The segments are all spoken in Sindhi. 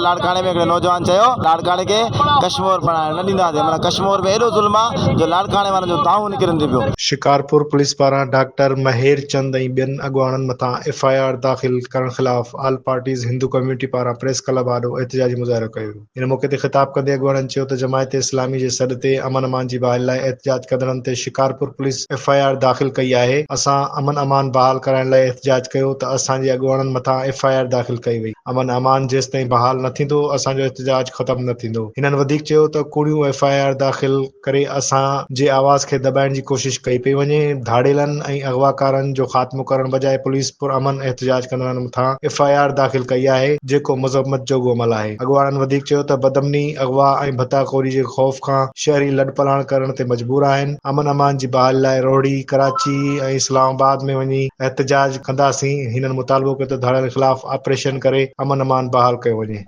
لاڙڪاڻي ۾ هڪڙي نوجوان چيو لاڙڪاڻي کي ڪشمور بڻائڻ نه ڏينداسين معنيٰ ڪشمور ۾ ايڏو ظلم آ جو لاڙڪاڻي وارن جو دانهون نڪرن ٿي پيو. شڪارپور پوليس پاران ڊاڪٽر مهير چند ۽ ٻين اڳواڻن مٿان ايف I R داخل ڪرڻ خلاف آل پارٽيز هندو ڪميونٽي پاران پريس ڪلب آڏو احتجاجي مظاهرو ڪيو ويو. ان موقعي تي خطاب ڪندي اڳواڻن چيو ته جماعت اسلامي جي سڏ تي امن امان جي بحالي لاء احتجاج ڪندڙن تي Shikarpur police F I R داخل ڪئي آهي، اسان امن امان بحال ڪرائڻ لاء احتجاج ڪيو ته اسان جي اڳواڻن مٿان ايف I R داخل ڪئي وئي، امن امان جيستائين بحال نه ٿيندو اسان جو احتجاج ختم نه ٿيندو. هنن وڌيڪ چيو ته ڪوڙيون ايف I R داخل ڪري اسان جي آواز کي دٻائڻ جي ڪوشش ڪئي پئي وڃي، ڌاڙيلن ۽ اغواڪارن جو خاتمو ڪرڻ بجاء پوليس پرامن احتجاج ڪندڙن مٿان ايف I R داخل ڪئي آهي، جيڪو مذمت جوڳو عمل آهي. اڳواڻن وڌيڪ چيو ته بدامني، اغوا ۽ ڀتا خوري جي خوف کان شهري لڏپلاڻ ڪرڻ تي مجبور آهن، امن امان جي بحالي لاء روهڙي، ڪراچي ۽ اسلام آباد ۾ وڃي احتجاج ڪنداسين، هنن مطالبو ڪيو ته ڌاڙيلن خلاف آپريشن ڪري امن امان بحال ڪيو وڃي.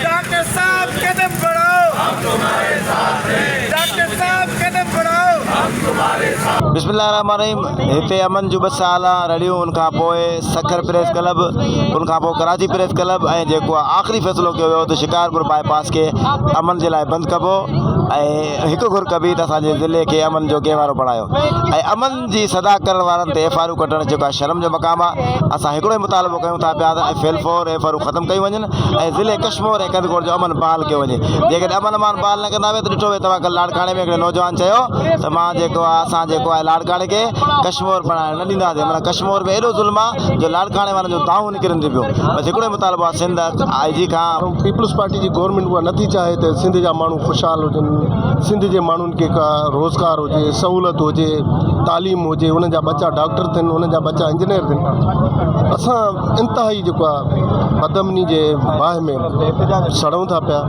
ڊاڪٽر صاحب قدم بڙهاؤ هم تمهاري ساٿ هين ڊاڪٽر صاحب قدم بڙهاؤ هم تمهاري ساٿ. بسم الله الرحمن الرحيم هتي امن جون ٻه سال رڙيون ان کان پوء سکر پريس ڪلب ان کان پوء ڪراچي پريس ڪلب ۽ جيڪو آخري فيصلو ڪيو ويو ته شڪارپور باء پاس کي امن جي لاء بند ڪبو ۽ هڪ گهر ڪبي ته اسان جي ضلعي کي امن جو گهوارو بڻايو ۽ امن جي صدا ڪرڻ وارن تي ايف آر ڪٽڻ جيڪو آهي شرم جو مقام آهي اسان هڪڙو ئي مطالبو ڪيون ٿا پيا ته F L four F R ختم ڪيون وڃن ۽ ضلعي ڪشمور ۽ ڪنڌڪوٽ جو امن بحال ڪيو وڃي جيڪڏهن امن امان بحال نه ڪندا ويا ته ڏٺو ويو توهان ڪل لاڙڪاڻي ۾ هڪڙي نوجوان چيو ته مان جيڪو آهي اسان جيڪو آهي لاڙڪاڻي کي ڪشمور بڻائڻ نه ڏينداسين معنيٰ ڪشمور ۾ ايڏو ظلم آهي جو لاڙڪاڻي وارن جو دانهون نڪرن ٿي پيو بس هڪڙو ئي مطالبو آهي سنڌ آء جي کان. پيپلز پارٽي جي گورنمينٽ اها نٿي چاهي ته سنڌ جا ماڻهو خوشحال هجن سنڌ جي ماڻهن کي ڪا روزگار هجي سهولت هجي تعليم هجي انهن جا ٻچا ڊاڪٽر ٿين انهن جا ٻچا انجنيئر ٿين اسان انتهائي جيڪو آهي بدامني جي باهه ۾ سڙون ٿا پيا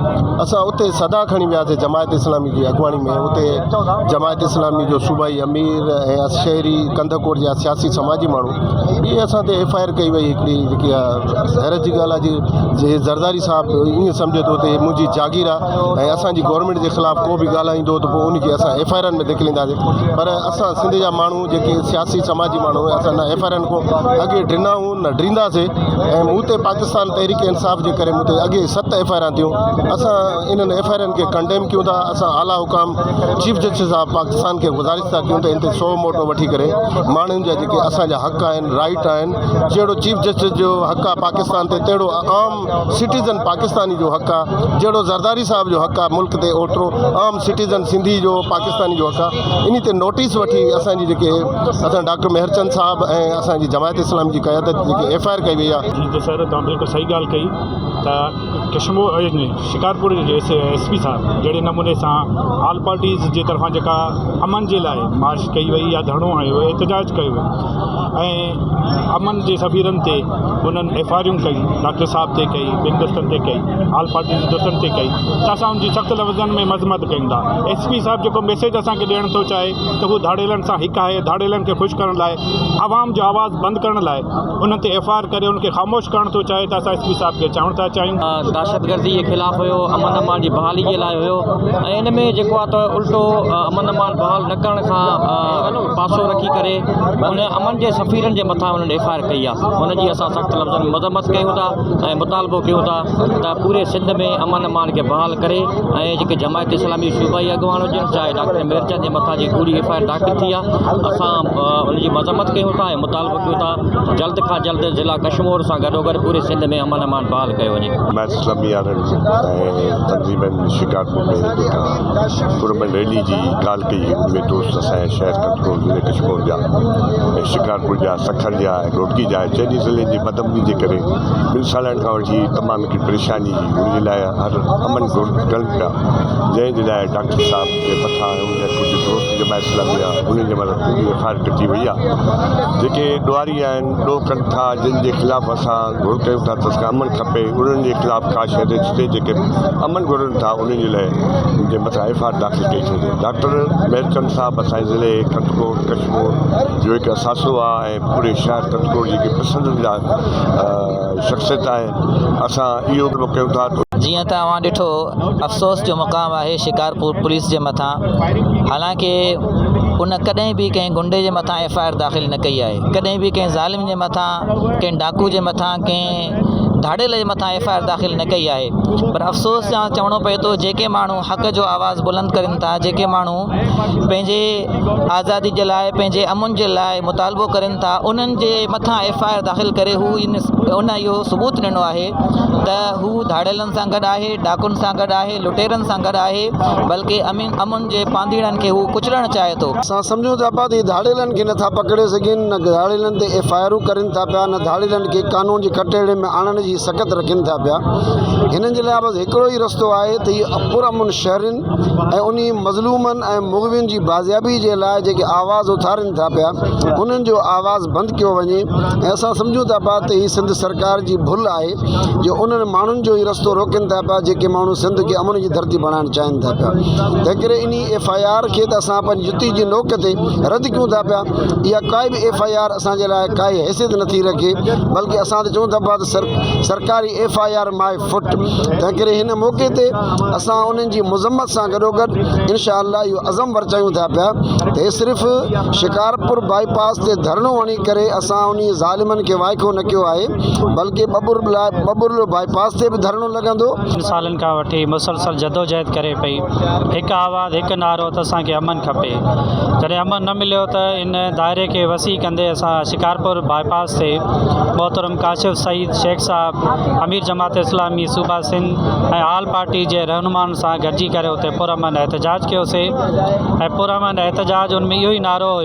اسان اتي صدا کڻي وياسي جماعت اسلامي جي اڳواڻي ۾ اتي جماعت اسلامي جو صوبائي امير ۽ شهري ڪنڌڪوٽ جا سياسي سماجي ماڻهو اهي اسان تي ايف I R ڪئي وئي هڪڙي جيڪي آهي حيرت جي ڳالهه آهي جي زرداري صاحب ائين سمجهي ٿو ته هي منهنجي جاگير آهي ۽ اسانجي گورنمينٽ جي خلاف ڪو به ڳالهائيندو ته پوء ان کي اسان ايف I آرن ۾ ڌڪلينداسين پر اسان سنڌ جا ماڻهو جيڪي سياسي سماجي ماڻهو اسان نه ايف I آرن کان اڳي ڊنا آهيون نه ڊرينداسين ۽ مون تي پاڪستان تحريڪ انصاف جي ڪري مون تي اڳي ست ايف I آران ٿيون اسان انهن ايف I آرن کي ڪنڊيم ڪيون ٿا اسان اعليٰ حڪام چيف جسٽس آف پاڪستان کي گذارش ٿا ڪيون ته ان تي سو موٽو وٺي ڪري ماڻهن جا جيڪي اسان جا حق آهن رائيٽ آهن جهڙو چيف جسٽس جو حق آهي پاڪستان تي تهڙو عام سٽيزن پاڪستاني جو حق آ جهڙو زرداري صاحب جو حق آ ملڪ تي اوترو عام سٽيزن سنڌي جو پاڪستاني جو حق آ انهي تي نوٽيس وٺي اسان جي جيڪي اسان ڊاڪٽر مهرچند صاحب ۽ اسان جي جماعت اسلامي جي قيادت جيڪي ايف I R ڪئي وئي آ. جي ته سر توهان بلڪل صحيح ڳالهه ڪئي ته ڪشمور شڪارپور جي ايس پي صاحب جهڙي نموني سان آل پارٽيز جي طرفان جيڪا امن جي لاء مارچ ڪئي وئي يا ڌرڻو هنيو ويو احتجاج ڪيو ويو ۽ امن جي سفيرن تي انهن ايف I آريون ڪيون ڊاڪٽر صاحب تي ڪئي ٻين دوستن تي ڪئي آل پارٽي جي دوستن تي ڪئي ته اسان ان جي سخت لفظن ۾ مذمت ڪيون ٿا ايس پي صاحب جيڪو ميسيج اسان کي ڏيڻ ٿو چاهي ته هو ڌاڙيلن سان هڪ آهي ڌاڙيلن کي خوش ڪرڻ لاء عوام جو آواز بند ڪرڻ لاء انهن تي ايف I R ڪري ان کي خاموش ڪرڻ ٿو چاهي ته اسان ايس پي صاحب کي چوڻ ٿا چاهيون. دهشتگردي جي خلاف هيو امن امان جي بحالي جي لاء هيو ۽ ان ۾ جيڪو آهي ته الٽو امن امان بحال نه ڪرڻ کان پاسو رکي ڪري ان امن جي سفيرن جي مٿان انهن ايف I R ڪئي آهي ان جي اسان سخت لفظن ۾ مذمت ڪيون ٿا ۽ مطالبو ڪيون ٿا ته پوري سنڌ ۾ امن امان کي بحال ڪري ۽ جيڪي جماعت اسلامي صوبائي اڳواڻ هجن چاهي ڊاڪٽر ميرچند جي مٿان جيڪي ڪوڙي ايف I R داخل ٿي آهي اسان ان جي مذمت ڪيون ٿا ۽ مطالبو ڪيون ٿا جلد کان جلد ضلع ڪشمور سان گڏوگڏ پوري سنڌ ۾ امن امان بحال ڪيو وڃي. جماعت اسلامي وارن ۽ تنظيمن شڪارپور ۾ جيڪا پرامن ريلي جي ڳالهه ڪئي ان ۾ دوست اسان جا شهر ڪنڌڪوٽ ضلعي ڪشمور جا ۽ شڪارپور جا سکر جا ۽ گهوٽڪي جا ۽ چئني ضلعن جي بدامني جي ڪري ٻن سالن کان وٺي تمام هڪڙي پريشاني هئي ان جي لاء هر امن گهر ڪن پيا جنهن جي لاء ڊاڪٽر صاحب جي مٿان ۽ ان جا ڪجهه دوست جماعت اسلامي جا انهن جي مٿان ڪوڙي ايف I R ڪٽي وئي آهي جيڪي ڏوهاري آهن ڏوهه ڪن ٿا جن جي خلاف اسان گهر ڪيون ٿا ته اسان کي امن کپي انهن جي خلاف ڪا شيء رچجي جيڪي امن گهرن. گهرن ٿا انهن جي لاء جي مٿان ايف I R داخل ڪئي ٿي وڃي ڊاڪٽر مهرچند صاحب اسان جي ضلعي ڪنڌڪوٽ ڪشمور جو هڪ اثاثو آهي ۽ پوري شهر ڪنڌڪوٽ جي هڪ پسنديده شخصيت آهي اسان اهو به ڪيون ٿا ته جيئن ته اوهان ڏٺو افسوس جو مقام آهي شڪارپور پوليس جي مٿان حالانڪه ان ڪڏهن به ڪنهن غنڊي جي مٿان ايف I R داخل نه ڪئي آهي ڪڏهن به ڪنهن ظالم جي مٿان ڪنهن ڊاڪو جي مٿان ڪنهن ڌاڙيل جي مٿان ايف I R داخل نه ڪئي آهي پر افسوس سان چوڻو پئي ٿو جيڪي ماڻهو حق جو آواز بلند ڪرين ٿا جيڪي ماڻهو پنهنجي آزادي جي لاء پنهنجي امن جي لاء مطالبو ڪرين ٿا انهن جي مٿان ايف I R داخل ڪري هو ان اهو ثبوت ڏنو آهي ته هو ڌاڙيلن سان گڏ آهي ڊاڪن سان گڏ آهي لٽيرن سان گڏ آهي بلڪه امن امن جي پانڌيئڙن کي هو ڪچلڻ چاهي ٿو. اسان سمجهون ٿا پيا ته هي ڌاڙيلن کي نٿا پڪڙي سگهن نه ڌاڙيلن تي ايف I آرون ڪرين ٿا پيا نه ڌاڙيلن کي قانون جي ڪٽهڙي ۾ آڻڻ جي سگهت رکين ٿا پيا هنن جي لاء بس هڪڙو ئي رستو آهي ته هي پرامن شهرين ۽ انهي مظلومن ۽ مغوين جي بازيابي جي لاء جيڪي آواز اٿارين ٿا پيا انهن جو آواز بند ڪيو وڃي ۽ اسان سمجهون ٿا پيا ته هي سنڌ سرڪار جي ڀل آهي جو انهن ماڻهن جو ئي رستو روڪين ٿا پيا جيڪي ماڻهو سنڌ کي امن جي ڌرتي بڻائڻ چاهين ٿا پيا تنهن ڪري انهي ايف I R کي ته اسان پنهنجي جتي جي نوڪ تي رد ڪيون ٿا پيا اها ڪائي به ايف I R اسان جي لاء ڪائي حيثيت نٿي رکي بلڪه اسان ته چئون ٿا پيا ته سر سرڪاري ايف I R ماء فٽ تنهن ڪري هن موقعي تي اسان انهن جي مذمت سان گڏو گڏ انشاء الله اهو عزم ورچايون ٿا پيا ته هي صرف شڪارپور بائي پاس تي ڌرڻو هڻي ڪري اسان انهي ظالمن کي وائکو نه ڪيو آهي بلڪه ٻٻرلو بائي پاس تي به ڌرڻو لڳندو. ٽن سالن کان وٺي مسلسل جدوجهد ڪري پئي هڪ آواز هڪ نعرو ته اسان کي امن کپي جڏهن امن نه مليو ته ان دائري کي وسيع ڪندي اسان شڪارپور بائي پاس تي محترم ڪاشف سعيد شيخ صاحب امير جماعت اسلامي صوبه سنڌ ۽ آل پارٽي جي رهنمائن سان گڏجي ڪري اتي پرامن احتجاج ڪيوسي ۽ پرامن احتجاج ان ۾ اهو ئي نعرو هيو.